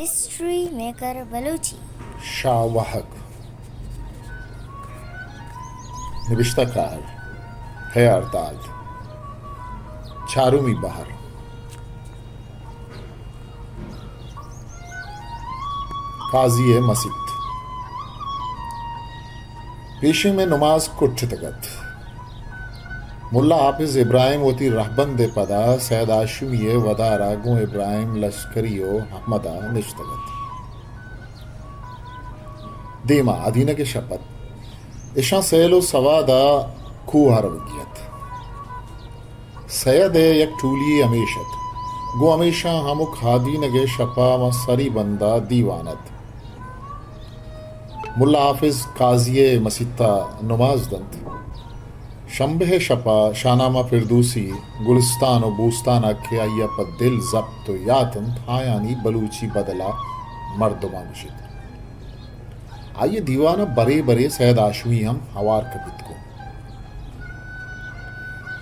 History maker Balochi. Shah Wahag. نبشتہ کار، حیار داد۔ چارمی بہر۔ قاضی ءِ مسیت۔ پیشیں مئے نماز کٹتگ ات۔ ملا حافظ ابراہیم وتی رہبند ءِ پدا سید ہاشمی ءِ ودار ءَ گوں ابراہیم لشکری ءُ احمد ءَ نشتگ ات۔ دیما آدینگ ءِ شپ ات۔ اشاں سیل ءُ سواد ءَ کوہ ءَ روگی ات۔ سید ءِ یک ٹولی یے ہمیش ات۔ گوں ہمیشاں ہمک آدینگ ءِ شپ ءَ ماں سری بند ءَ دیوان ات۔ ملا حافظ قاضی ءِ مسیت ءَ نماز دنت۔ شمبے ءِ شپ ءَ شاہنامہ فردوسی گلستان ءُ بوستان ءَ کہ آئی ءَ پہ دل زپت ءُ یات انت، آیانی بلوچی بدل ءَ مردماں گوشیت۔ آئی ءِ دیوان ءَ برے برے سید ہاشمی ہم ہوار کپیت کت۔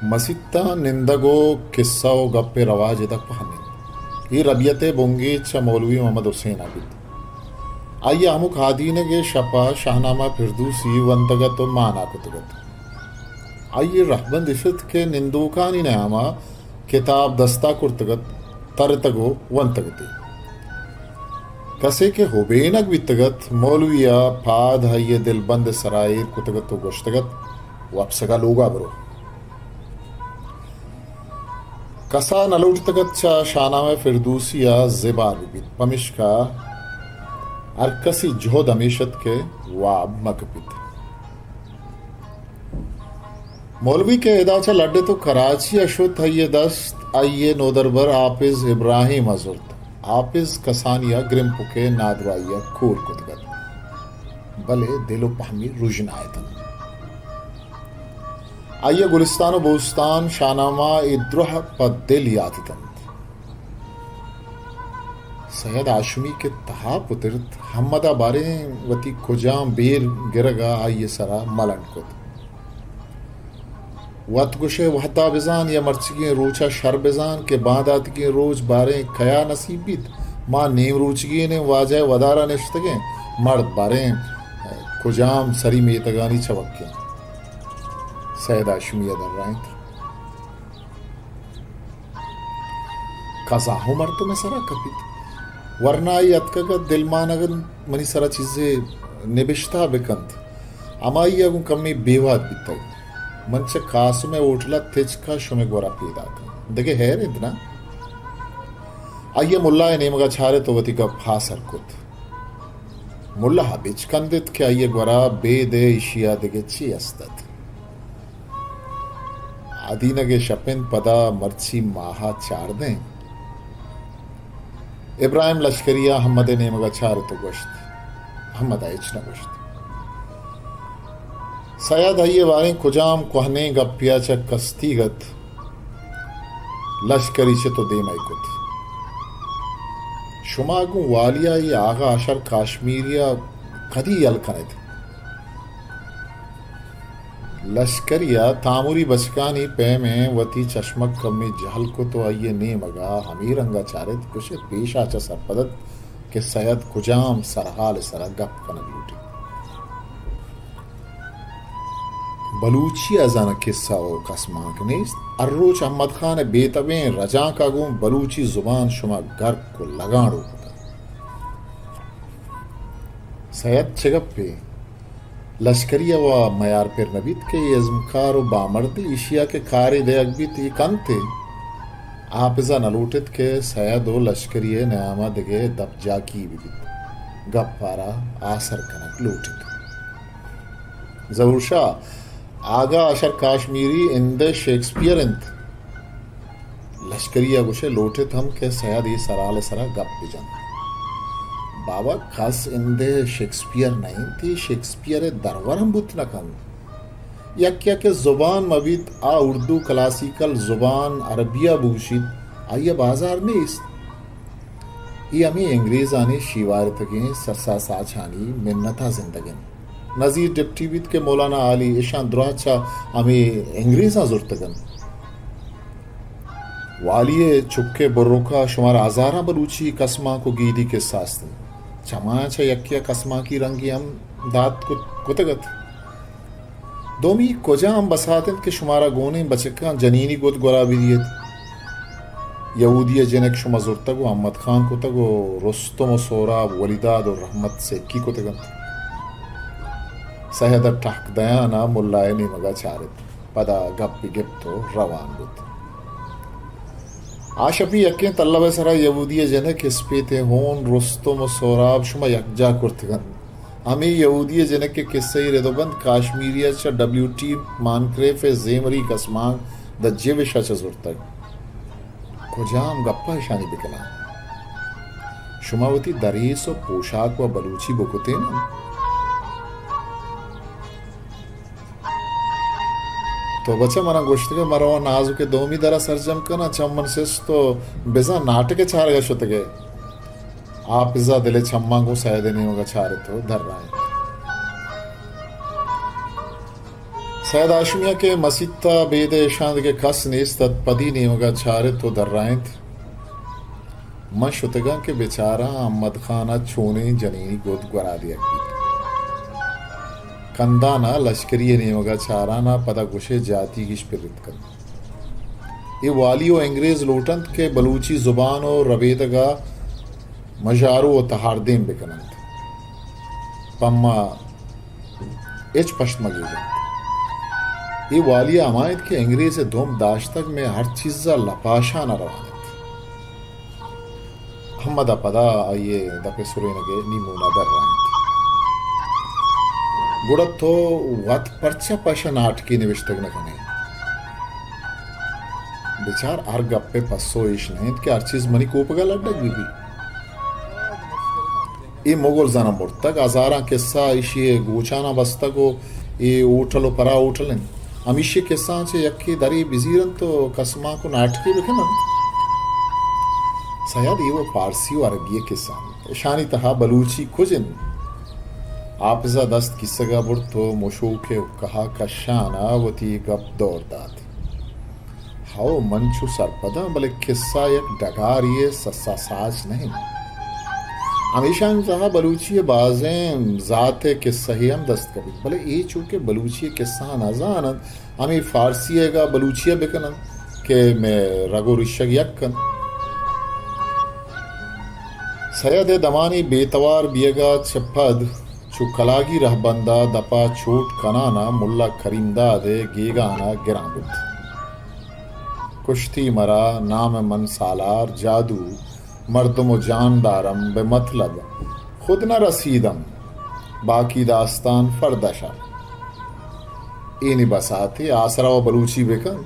مسیتاں نندگ ءُ کسہ ءُ گپ ءِ رواج ادا پہن انت۔ اے ربیت ءِ بنگیج چہ مولوی محمد حسین ءَ بیت۔ آئی ءَ ہمک آدینگ ءِ شپ ءَ شاہنامہ فردوسی ونتگ ات ءُ مانا کتگ ات۔ آئی ءِ رہبند اش ات کہ نندوکانی نیام ءَ کتاب دست ءَ کرتگ ات، ترتگ ءُ ونتگ اتی۔ کسے کہ ہبینگ بیتگ ات، مولوی ءَ پاد آئی ءِ دلبند ءِ سرا ایر کتگ ات ءُ گوشتگ ات، وپسگ ءَ لوگ ءَ برو۔ کس ءَ نہ لوٹتگ ات چہ شاہنامہ فردوسی ءَ زبہر بہ بیت، پمشکا ہر کسی جہد ہمیش ات کہ واب مہ کپیت۔ مولوی کہ ادا چہ لڈت ءُ کراچی ءَ شت، آئی ءِ دست آئی ءِ نودربر حافظ ابراہیم ءَ زرت۔ حافظ کسانی ءَ گرمپک ءِ نادراہی ءَ کور کتگ ات، بلے دل ءُ پہمی رژنا اتنت۔ آئی ءَ گلستان ءُ بوستان، شاہنامہ اے درہ پہ دل یات اتنت۔ سید ہاشمی کہ تہا پترت، احمد ءَ باریں وتی کجام بیر گرگ ءَ آئی ءِ سرا ملنڈ کت۔ وت گوشئے وہدا بزان یا مرچیگیں روچ ءَ شر بزان کہ بانداتیگیں روچ باریں کیا نصیب بیت۔ ما نیم روچیگینیں واجہ ءِ ودار ءَ نشتگیں، مرد باریں کجام سری میتگانی چوکیں۔ سید ہاشمی ءَ درائینت۔ کزا ہوں مردم ءِ سرا کپیت۔ ورنا آئی اتکگ ات، دلمانگ انت منی سرا چیزے نبشتہ بکنت۔ ہمائی ءَ گوں کمے بے وہد بیتگ۔ من چہ قاسم ءِ ہوٹل ءَ تچک ءَ شمئے گورا پیداک آں۔ دگہ ہیر انت نا؟ آئی ءَ ملا ءِ نیمگ ءَ چارت ءُ وتی گپ ہاسر کت۔ ملا ءَ بچکندت کہ آئی ءِ گورا بید ءَ ایشی ءَ دگہ چے است ات۔ آدینگ ءِ شپ انت، پدا مرچی ماہ ءَ چاردہ انت۔ ابراہیم لشکری ءَ احمد ءِ نیمگ ءَ چارت ءُ گوشت، احمد ءَ ہچ نہ گوشت۔ سید آئی ءِ باریں کجام کوہنیں گپے ءَ چہ کستیگ ات، لشکری چہ تو دیم ءَ کت۔ شما گوں والی ءَ اے آغا اشر کاشمیری ءَ کدی یل کن ات؟ لشکری ءَ تامری بچکانی پیمیں وتی چشمگ کمے جہل کت ءُ آئی ءِ نیمگ ءَ ہمے رنگ ءَ چارت، گوشئے پیش ءَ چہ سرپد ات کہ سید کجام سرحال ءِ سرا گپ کنگ لوٹیت۔ بلوچی ءَ زاناں کسہ ءُ کسمانک نیست۔ ہر روچ احمد خان ءِ بے تبیں رجانک ءَ گوں بلوچی زبان شما گرک ءُ لگانڈو کتگ۔ سید چہ گپے؟ لشکری ءَ وا میار پر نہ بیت کہ اے ازمکار ءُ بامردے، ایشی ءَ کہ کارے دئیگ بیت، اے کنت ئے۔ حافظ ءَ نہ لوٹت کہ سید ءُ لشکری ءِ نیام ءَ دگہ دپ جاکی بہ بیت۔ گپ ءَ را آسر کنگ لوٹیت۔ ظہور شاہ، آغا اشر کاشمیری ہند ءِ شیکسپیئر انت۔ لشکری ءَ گوشئے لوٹت ہم کہ سید اے سرحال ءِ سرا گپ بہ جنت۔ بابا، کس ہند ءِ شیکسپیئر نہ انت، اے شیکسپیئر ءِ درور ہم بوت نہ کنت۔ یک یک ءِ زبان مہ بیت، آ اردو کلاسیکل زبان عربی ءَ بگوشیت، آئی ءَ بازار نیست۔ اے ہمے انگریزانی شیوارتگیں سسا ساچانی منت ءَ زندگ انت۔ نزیر ڈپٹی بیت کہ مولانا عالی، اشاں دراہ چہ ہمے انگریزاں زرتگ انت۔ والی ءِ چک ءِ برک ءَ شمارا ہزاراں بلوچی کسمانک ءُ گیدی کسہ است انت۔ چماں چہ یکے ءَ کسمانکی رنگے ہم دات کت، کتگ ات۔ دومی کجام بسات انت کہ شمارا گونیں بچکاں جنینی گد گورا بدیت؟ یہودی ءِ جنک شما زرتگ ءُ احمد خان کتگ ءُ رستم ءُ سہراب، ولیداد ءُ رحمت سیکی کتگ انت۔ سید ءَ ٹہک دیان ءَ ملا ءِ نیمگ ءَ چارت۔ پدا گپے گپت ءُ روان بوت۔ آ شپی یکیں تلب ءِ سرا یہودی ءِ جنک اسپیتیں ہون، رستم ءُ سہراب شما یکجاہ کرتگ انت۔ ہمے یہودی ءِ جنک ءِ کسہ ءِ رد ءُ بند کاشمیری ءَ چہ ڈبلیو ٹی مانکریف ءِ زیمری کسمانک داں جیوش ءَ چہ زرتگ۔ کجام گپ ءَ اشانی بکناں؟ شما وتی دریس ءُ پوشاک ءَ بلوچی بکتین انت؟ تو بچہ منا گوشتگ ءَ من رواں نازک ءِ دومی در ءَ سرجم کناں، چہ من سست ءُ بزاں ناٹک ءِ چارگ ءَ شتگ ئے۔ حافظ ءَ دل ءِ چماں گوں سید ءِ نیمگ ءَ چارت ءُ درائینت۔ سید ہاشمی ءَ کہ مسیت ءَ بید ءَ اشاں دگہ کس نیست ات، پدی نیمگ ءَ چارت ءُ درائینت۔ من شتگاں کہ بچاراں احمد خان ءَ چونیں جنینی گد گورا دیگ بیت۔ کندان ءَ لشکری ءِ نیمگ ءَ چاران ءَ پدا گوشے جاتی گیش پرت کنت۔ اے والی ءُ انگریز لوٹ انت کہ بلوچی زبان ءُ ربیدگ ءَ مژارو ءُ تہاردیم بکن انت۔ پہ ما ہچ پشت مہ گیج انت۔ اے والی ءَ ہما انت کہ انگریز ءِ دمب داشتگ، مئے ہر چیز ءَ لپاشان ءَ روان انت۔ احمد ءَ پدا آئی ءِ دپ ءِ سرینگ ءِ نیمون ءَ درائینت۔ گڑا تو وت پرچا پہ اشاں ناٹکے نبشتگ نہ کن ئے؟ بچار، ہر گپ ءِ پسو ایش نہ انت کہ ہر چیز منی کوپگ ءَ لڈگ بہ بیت۔ اے مغل زن ءَ مرتگ، ہزاراں کسہ ایشی ءِ گوچاناں بستگ ءُ اے ہوٹل ءُ پرا ہوٹل انت۔ ہمیشی ءِ کسہاں چہ یکے درے بزیر انت ءُ کسمانک ءُ ناٹکے بکن انت۔ سید، اے وَ فارسی ءُ عربی ءِ کسہ انت۔ اشانی تہا بلوچی کج انت؟ حافظ ءَ دست کیسگ ءَ برت ءُ مشوک ءِ حقہ ءَ کشان ءَ وتی گپ دور دات۔ ہئو، من چو سرپداں، بلے کسہ یک ڈگارے ءِ س-، س-، ساچ نہ انت۔ ہمیشانی تہا بلوچی ءِ بازیں زات ءِ کسہے ہم دست کپیت، بلے اے چو کہ بلوچی ءِ کسہاں نہ زان انت، ہمے فارسی ءَ گا بلوچی ءَ بکن انت کہ مئے رگ ءُ ریشگ یک انت۔ سید ءِ دمانی بے توار بیگ ءَ چہ پد چو کلاگی رہبند ءَ دپ ءَ چوٹ کنان ءَ ملا کریم داد ءِ گیگان ءَ گراں بوت۔ کشتی مرا، نام من سالار، جادو، مردم و جان دارم، به مطلب خود نرسیدم، باقی داستان فردا شب۔ اینی بساتے آسرا و بلوچی بکن۔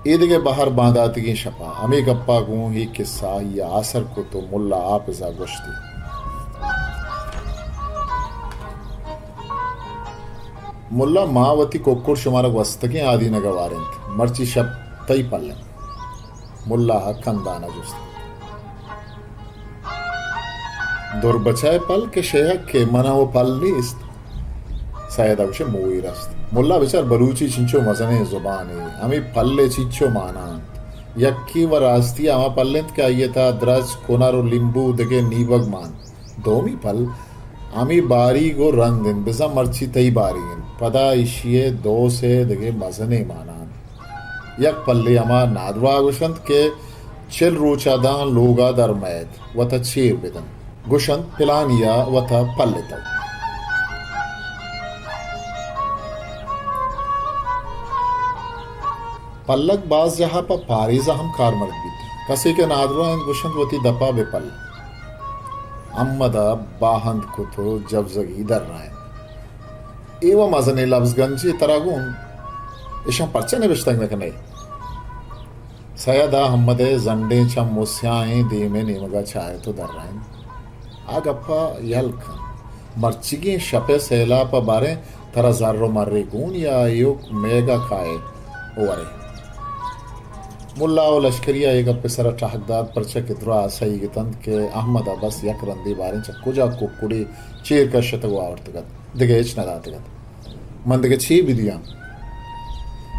اے دگہ بہر بانداتگیں شپا ہمے گپا گوں اے کسہ آئی ء آسر کت و ملا حافظ ء گوشتی، ملا، ما وتی ککڑ شمارا گوستگیں آدینگ ء وارینت، مرچی شپ تئی پل انت۔ ملا ء کندان ء جست کت۔ دربچہ ء پل کہ شیہک ء، من ء و پل نیست۔ سید ء گوشے موئی رست۔ ملا، بچار، بلوچی چنچو مزنیں زبانے، ہمے پل ء چنچو مانا انت۔ یکے و راستی ء ہما پل انت کہ آئی ء تہا درچک، کنر و لیمبو دگہ نیبگ مان۔ دومی پل ہمے باریگ و رند انت، بزاں مرچی تئی باریگ انت۔ پدا ایشی ء دو سے دگہ مزنیں مانا انت۔ یک پلے ہما نادراہ گوشنت کہ چل روچا داں لوگا در مئیت، وتا چیر بدنت۔ گوشنت پلانیا وتا پلتو۔ پلگ باز جاہا پہ پاریزا ہم کارمرد بیت۔ کسے کہ نادراہ انت گوشنت وتی دپا بہ پل۔ احمد ء باہند کت و جبزگی درائینت۔ اے و مزنیں لبز گنجے ترا گون، اشاں پرچا نبشتگ نہ کنئے؟ سید ء احمد ء زنڈیں چم و سیاہیں دیم ء نیمگ ء چارت و درائینت۔ آ گپ ء یل کن۔ مرچیگیں شپ ء سیلاپ ء باریں ترا زر و مرے گون یا ایوک میگ ء کائے و ورے۔ ملا و لشکری ء اے گپ ء سر ء ٹہک دات، پرچا کہ دراہ سہیگ اتنت کہ احمد ء بس یک رندے باریں چہ کجا ککڑے چیر کشتگ و آورتگ ات، دگہ ہچ نہ داتگ ات۔ من دگہ چے بدیاں؟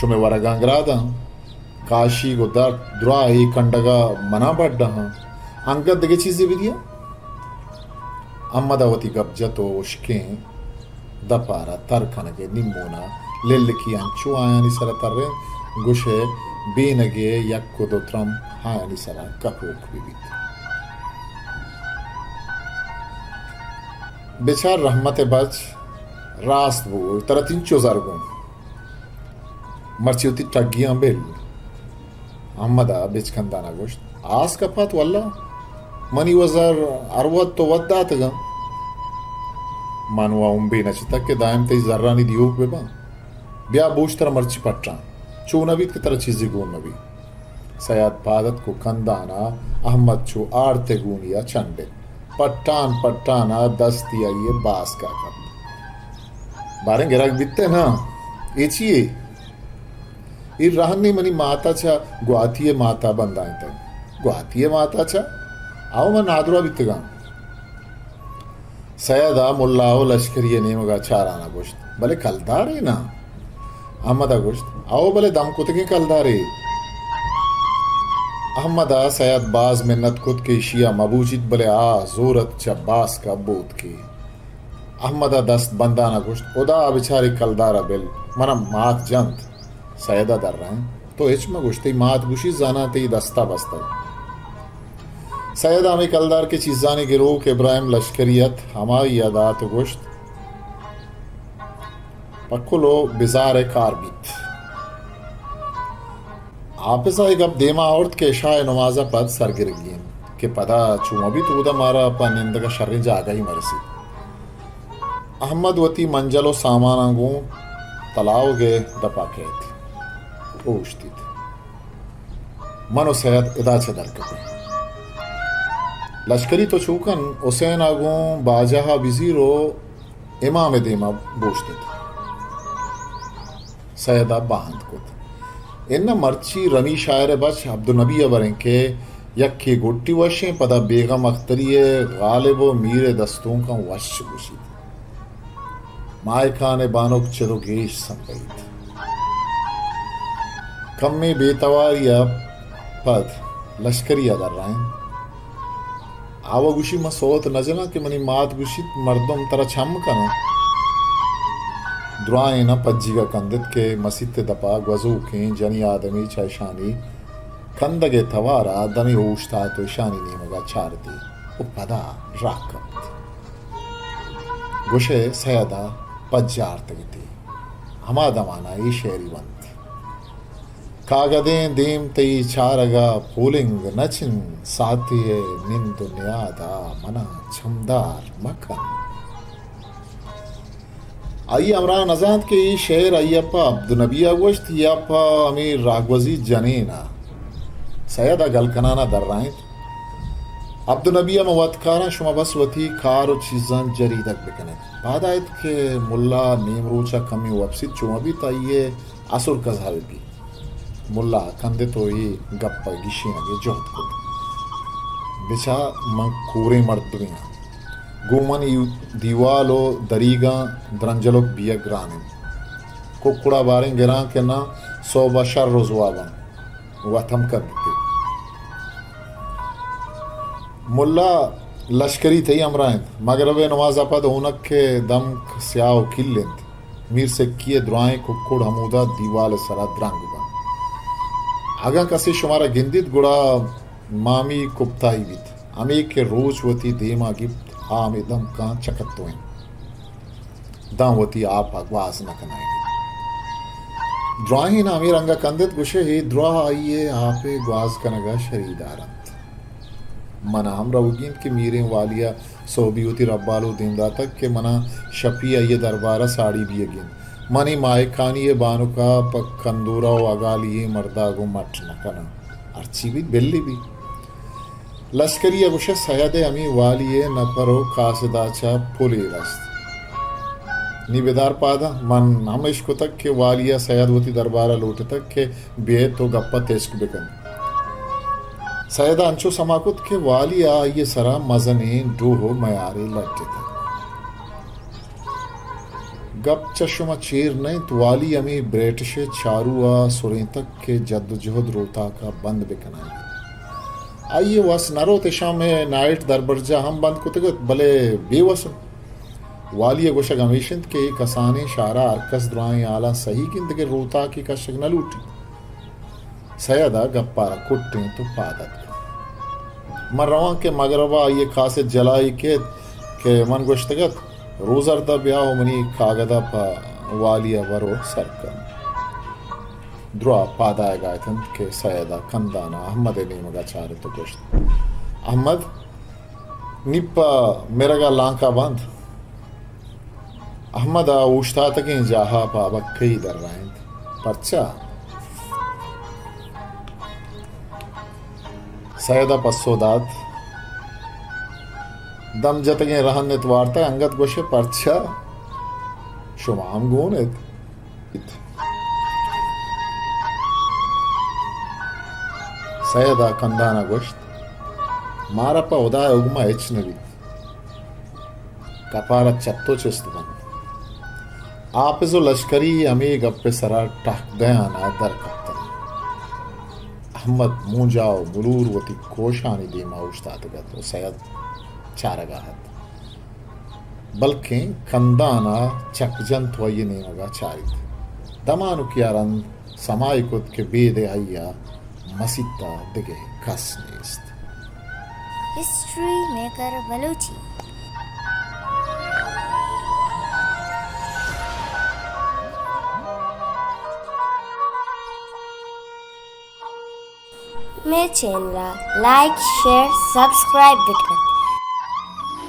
شمئے ورگاں گراداں۔ کاشیگ و درد، دراہ اے کنڈگا منا بڈ ہاں۔ انگت دگہ چیزے بدیا؟ احمد ء وتی گپ جت و ہشکیں دپ ء را تر کنگ ء نیمون ء للکی انچو آیانی سر ء ترینت، گوش ئے بینگ ء یک و دو ترمپ آیانی سر ء کپوک بہ بیت۔ بچار رحمت ء بچ، راست بگوش، ترا تینچو زر گوں۔ مرچی وتی ٹگیاں بل۔ احمد ء بچکندان ء گوشت، آس کپات واللہ، منی و زر ہر وت تو وت داتگاں۔ من و امبے نہ چتگ کہ دائم تئی زرانی دیوک بہ باں۔ بیا بوش ترا مرچی پٹاں، چو نہ بیت کہ ترا چیزے گون مہ بیت۔ سید پاد اتک و کندان ء احمد چو آڑت ء گونی ء چنڈت۔ پٹان پٹان ء دستی آئی ء باسک ء کپت۔ باریں گرگ بیت ئے نا؟ اے چی یے؟ اے رہنی منی مات ء چہ گواتی ء مات ء بندائینتگ۔ گواتی ء مات ء چہ؟ آؤ من نادراہ بیتگاں۔ سید ء ملا و لشکری ء نیمگ ء چاران ء گوشت، بلے کلدارے نا؟ احمد ء گوشت، او بلے دم کتگیں کلدارے۔ احمد ء سید باز منت کت کہ ایشی ء مبوجیت، بلے آ زور ات چہ باسک ء بوتکے۔ احمد ء دست بندان ء گوشت، ہدا ء بچار اے کلدار ء بل، من ء مات جنت۔ سید ء درائینت، تو ہچ مہ گوش، تئی مات گوشی زاناں تئی دست ء بستگ۔ سید ء ہمے کلدار کہ چیزانی گروک ابراہیم لشکری ات، ہمائی ء دات و گوشت، پکل و بزار ء کار بیت۔ حافظ ء اے گپ دیما آورت کہ عشاء ء نماز ء پد سرگرگی انت کہ پدا چو مہ بیت، اودا مارا پہ نندگ ء شریں جاگہے مہ رسیت۔ احمد وتی منجل و ساماناں گوں تلاوگ ء دپا کیت، اوشتیت۔ من و سید ادا چہ در کپیں۔ لشکری تو چو کن، حسین ء گوں باجہ ء بزیر و امام ء دیما بوشت ات۔ سید ء باہند کت۔ اناں مرچی رمی شاعر ء بچ عبدالنبی ء بریں کہ یکے گٹی وشیں، پدا بیگم اختری ء غالب و میر ء دستونکاں وش گوشیت۔ ماہکان ء بانک چد و گیش سمبہیت۔ کمے بے تواری ء پد لشکری ء درائینت۔ آ و گوشی، من سوت نہ جناں کہ منی مات گوشیت، مردم ترا چم کناں۔ دراہیں ء پجیگ ء کندت کہ مسیت ء دپا گوزوکیں جنی آدمے چہ اشانی کندگ ء توار ء دمے اوشتات و اشانی نیمگ ء چارتی و پدا راہ کپت۔ گوشئے سید ء پجارتگ اتی۔ ہما دمان ء اے شعری ونت۔ کاگدیں دیم تئی چارگ ء پولنگ نہ چن، ساعتے ء نند و نیاد ء من ء چمدار مہ کن۔ آئی ء ہمراہ نہ زانت کہ اے شعر آئی ء پہ عبدالنبی ء گوشت یا پہ ہمے راہگوزی جنین ء۔ سید ء گل کنان ء درائینت، عبدالنبی ء من وتکاراں، شما بس وتی کار و چیزاں جریدگ بکن ات۔ پادا ات کہ ملا نیمروچ ء کمے وپسیت، چو مہ بیت آئی ء عصر قضا بہ بیت۔ ملا کندت و اے گپ ء گیشینگ ء جہد کت۔ بچار من کوریں مردمے آں۔ گوں من اے دیوال و دریگاں درنجلک بیگ گران انت۔ ککڑا باریں گراں کہ ناں، سہب ء شر و زواباں وت ہم کندتے۔ ملا لشکری تئی ہمراہ انت۔ مگرب ء نماز ء پد ہونک ء دمک سیاہ و کل انت۔ میر سکی ء دراہیں ککڑ ہمودا دیوال ء سرا درنگ بنت۔ اگاں کسے شمارا گندیت، گڑا مامی کپتائی بیت۔ ہمے کہ روچ وتی دیما گیپت، آ ہمے دمکاں چکتو انت۔ داں وتی آپ ء گواز نہ کنائینیت۔ دراہیں ہمے رنگ ء کندت، گوشئے اے دراہ آئی ء آپ ء گواز کنگ ء شریدار انت۔ من ء ہم روگی انت کہ میریں والی ء سہبی وتی ربالو دیم داتگ کہ من ء شپی آئی ء دربار ء ساڑی بیگی انت۔ من اے ماہکانی ء بانک ء پہ کندورہ و اگالی ئیں مرد ء گوں مٹ نہ کناں۔ ہرچی بیت بلی بیت۔ لشکری ء گوشئے سید ء ہمے والی ء نپر و کاسد ء چہ پلے رست۔ نی بدار پاداں، من ہم اشکتگ کہ والی ء سید وتی دربار ء لوٹتگ کہ بیئیت و گپ ء تچک بکنت۔ سید ء انچو سما کت کہ والی ء آئی ء سرا مزنیں ڈوہ و میارے لڈتگ۔ گپ چہ شما چیر نہ انت، والی ہمے برٹش ءِ چارو ءَ سرینتگ کہ جد ءُ جہد روتاک ءَ بند بہ کنائینت۔ آئی ءِ وس نہ روت، اشاں مئے نائٹ دربرجاہ ہم بند کتگ ات، بلے بے وس انت۔ والی ءِ گوشگ ہمیش انت کہ اے کسانیں شہر ءَ ہرکس درائیں ہالاں سہی گندگ ءُ روتاکے کشگ نہ لوٹیت۔ سید ءَ گپ ءَ را کٹینت ءُ پاد اتک۔ من رواں کہ مگرب ءَ آئی ءِ کاسد جلائے کیت کہ من گوشتگ ات، روزرد ءَ بیا ءُ منی کاگد ءَ پہ والی ءَ بر ءُ سر کن۔ دراہ پاد آیگ ءَ اتنت کہ سید ءَ کندان ءَ احمد ءِ نیمگ ءَ چارت ءُ گوشت، احمد، نی پہ مرگ ءَ لانک ءَ بند۔ احمد ءَ اوشتاتگیں جاہ ءَ پہ ابکہی درائینت۔ پرچا؟ سید ءَ پسو دات، دم جتگیں رہن ات وارتگ، انگت گوشے پرچا؟ شما ہم گون ات۔ سید ءَ کندان ءَ گوشت، مارا پہ ہدا ءِ حکم ءَ ہچ نہ بیت۔ کپار ءَ چت ءُ چست بنت۔ حافظ ءُ لشکری ہمے گپ ءِ سرا ٹہک دیان ءَ در کپتنت۔ احمد مونجا ءُ ملور وتی کوشانی دیم ءَ اوشتاتگ ات ءُ سید چارگ ءَ ات۔ بلکیں کندان ءَ چک جنت ءُ آئی ءِ نیمگ ءَ چاریت۔ دمانکے ءَ رند سمائے کت کہ بید ءَ آئی ءَ مسیت ءَ دگہ کس نیست۔ History maker Balochi. مئے چینل ءَ لائک، شیئر، سبسکرائب بکن ات۔